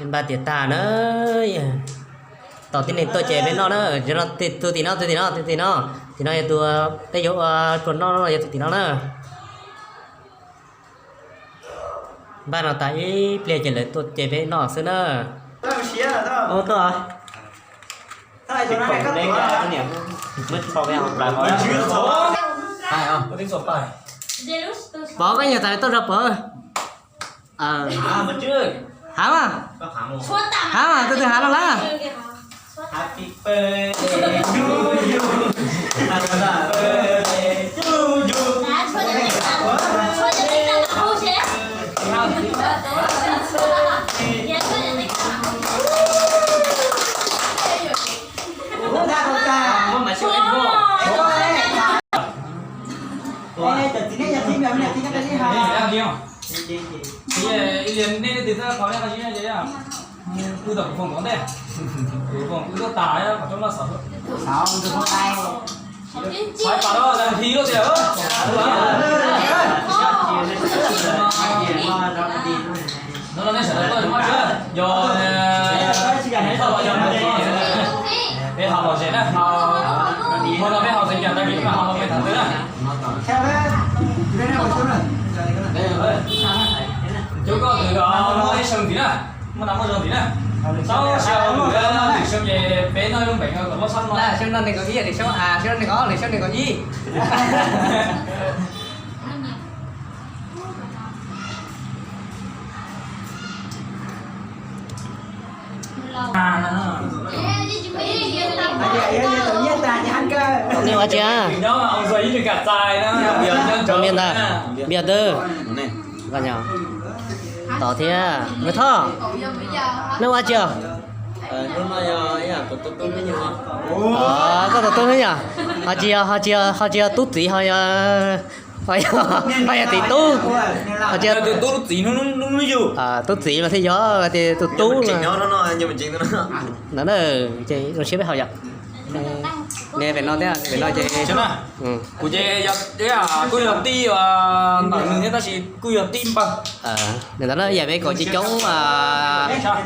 Npaj tiav tag na, tos tib neeg tuaj ces peb noj na. Tus tim no, tus tim no, tus tim no, tim no yog tus peb yuav ua rua noj no, yog tus tim no na. Npaj no tas ib pliag ces lawv tuaj ces peb noj xwb na. Ua tuaj. Pov, koj nyuam tas tuaj rau pov. Hav mas, hav mas, tus twg hav los lawm. Yog peb haus lom zem na, hmo no peb haus txeev cas tag kis mas haus me tham twg na. Cov koj kwv muaj ib xyoo ntxiv na, muaj nas muaj zog ntxiv na. Txhob xyaum lwm xyoo ces peb noj lub npeem kom loj tshaj no. Xyoo no nees nkaum ib, xyoo no nees nkaum ob, xyoo nees nkaum ib. Nej ua tsi? Npias ntag, npias twb. Tos thiab, Npawg Thoj, nej ua tsi os? Koj tus tub xwb yom? Ho tsis yog, ho tsis yog, ho tsis yog tub txiv, ho yog, ho yog txiv tub. Ho tsis yog tub txiv, tub txiv mas thiaj yog tias tus tub. Ntawd na, ces zoo siab peb haus yom. Ne pem no thiab, pem no ces kuv ces kuj yog tij ntawm nws thiab tab sis kuj yog tij npawg. Ntawm no yam peb kaum tsis coob,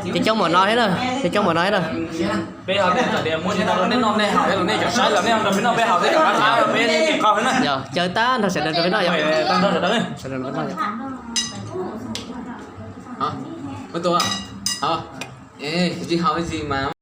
tsis coob npaum no thiab na, tsis coob npaum no thiab na. Peb ho tias muab tsis tau rau nej noj, nej haus los nej cov saib los nej nrog peb noj, peb haus tej cov qab qab rau peb qau thiab na. Yog caw tag nrho sawv daws nrog peb noj yom. Tag nrho sawv daws, sawv daws nrog peb noj yom. Ua tus, tsis haus ib txhis mas